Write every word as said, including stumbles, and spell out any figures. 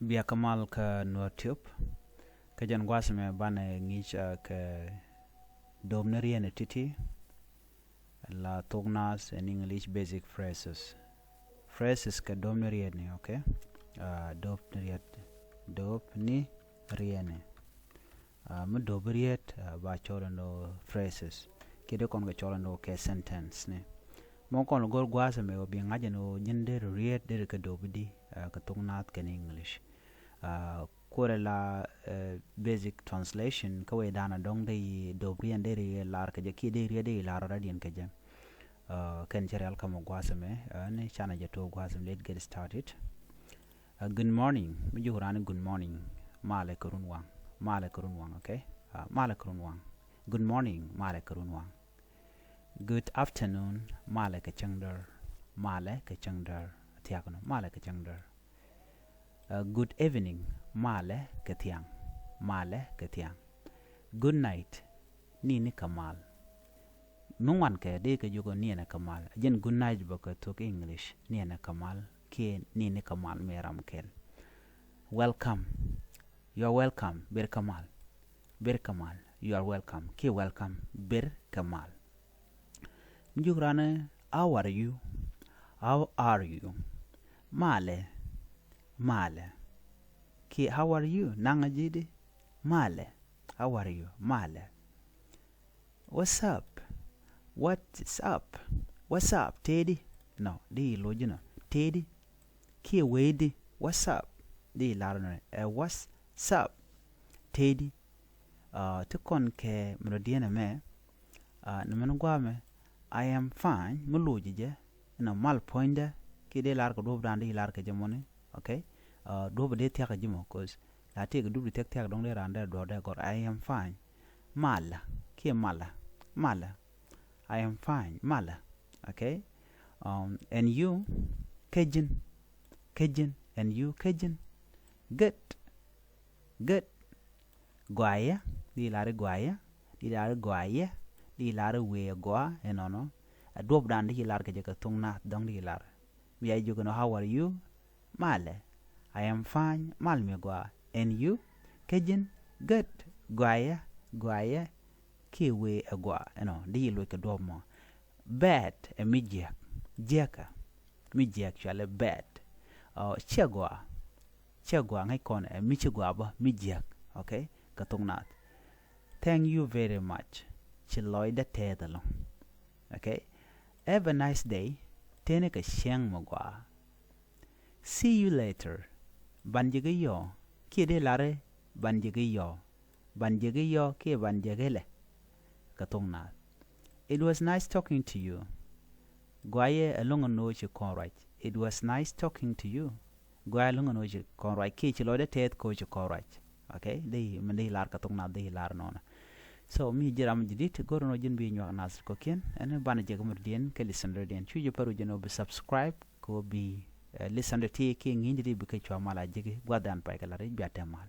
Bia kä mal kä Nuer Tube. Kä jɛn gua̱a̱th mɛ banɛ ŋi̱i̱c kɛ dop ni riet ni ti̱ti̱. La thok naath in English basic phrases. Phrases kɛ dop ni riet ni, okay? Dop ni riet. Dop ni riet ni. Mi dop riet ba cɔl ɛn ɣöö phrases. Kiɛ dee kɔn kɛ cɔl ɛn ɣöö kɛ sentence ni. Mɔ kɔn go̱r gua̱a̱th ɛmɛ ɣöö bi ŋa̱c ɛn ɣöö ji̱n deri riet deri kɛ dop i̱di kɛ thok naath kɛn English. Kuɔrɛ la basic translation kä wecdan a dɔ̱ŋ dee dop riet deri lar kɛ jɛ kiɛ dee riet deri lar rɔ̱diɛn kɛ jɛ. Kɛn cɛ rial kä mɔ gua̱a̱th ɛmɛ ni canɛ jɛ to̱ gua̱a̱th ɛmɛ. Let's get started. Good morning. Mi jiök raan ni good morning. Malɛ kɛ run waŋ. Malɛ kɛ run waŋ, okay? Malɛ kɛ run waŋ. Good morning. Malɛ kɛ run waŋ. Good afternoon. Malɛ kɛ cäŋ däär. Malɛ kɛ cäŋ däär. Thia̱k nɔ. Malɛ kɛ cäŋ däär. Good evening. Malɛ kɛ thiaŋ. Malɛ kɛ thiaŋ. Good night. Ni̱ni kɛ mal. Mi ŋuan kɛ dee kɛ jiök ɣöö niɛnɛ kɛ mal. Jɛn good night bä kɛ thok English, niɛnɛ kɛ mal kiɛ ni̱ni kɛ mal mi ram kɛl. Welcome. You are welcome. Ber kɛ mal. Ber kɛ mal. You are welcome. Kiɛ welcome. Ber kɛ mal. Mi jiök raan ni how are you? How are you? Malɛ. Malɛ. Kiɛ how are you? Naŋ a ji̱ di. Malɛ. How are you? Malɛ. What's up? What's up? What's up? Tëëdi. Nɔ di lo̱c inɔ. Tëëdi. Kiɛ wee di. What's up? Di lar inɔ ɛ what's up? Tëëdi. Ti kɔn kɛ mi dɔ̱diɛn ɛmɛ. Ni mɛn gua̱a̱mɛ I am fine. Mi lo̱c jɛ inɔ mal puɔ̱nydɛ kiɛ dee lar kɛ duɔ̱pdan di lar kɛ jɛ mɔni. Okay. Duɔ̱p dee thia̱k kɛ ji̱ mɔ cause la tëëk dup di thia̱k thia̱k dɔ̱ŋ dee raan dee duɔ̱ɔ̱r dee gɔr. I am fine. Malä kiɛ malä. Malä. I am fine. Malä. Okay. And you? Kä ji̱n. Kä ji̱n. And you? Kä ji̱n. Good. Good. Gɔaa yɛ. Di lar i̱ gɔaa yɛ. Di lar i̱ gɔaa yɛ. Di lar i̱ wëë gɔaa inɔnɔ. Ɛ duɔ̱pdan di ci lar kɛ jɛ kɛ thok naath dɔ̱ŋ di ci lar. Mi ca jiök inɔ how are you? Malɛ. I am fine. Mal mi gɔaa. And you? Kä ji̱n? Good. Gɔaa yɛ. Gɔaa yɛ. Kiɛ wëë ɛ gɔaa inɔ di ci loc kɛ duɔ̱p mɔ. Bad ɛ mi jiäk. Jiäkä. Mi jiäk cualɛ bad. Ciɛ gɔaa. Ciɛ gɔaa ŋäc kɔn ɛ mi ci gɔaa bä mi jiäk. Okay. Kɛ thok naath. Thank you very much. Ci lɔcdä tɛth ɛlɔ̱ŋ. Okay. Have a nice day. Tënɛ kɛ cäŋ mi gɔaa. See you later. Ban ji̱ kä yɔɔ. Kiɛ dee lar i̱ ban ji̱ kä yɔɔ. Ban ji̱ kä yɔɔ kiɛ ban ji̱ kä lɛ. Kɛ thok naath. It was nice talking to you. Gɔaa yɛ ɛlɔ̱ŋ ɛn ɣöö ci kɔn ruac. It was nice talking to you. Gɔaa ɛlɔ̱ŋ ɛn ɣöö ci kɔn ruac kiɛ ci lɔcdä tɛth kɛ ɣöö ci kɔn ruac. Okay. Di min di lar kɛ thok naath di lar nɔnɔ. So mi ji̱ ram ji̱ dit go̱r ɛn ɣöö ji̱n bi nyuak naath kɔ̱kiɛn ɛn banɛ jɛ kɛ mut diɛn kɛ listen rɛ diɛn cu ji̱ pär wi̱c ɛn ɣöö bi subscribe kɛ ɣöö bi listen rɛ ti kiɛ ŋi̱i̱c di bi kɛ cua mal a ji̱ki gua̱th dan pay kɛ lar i̱ bia tɛm mal.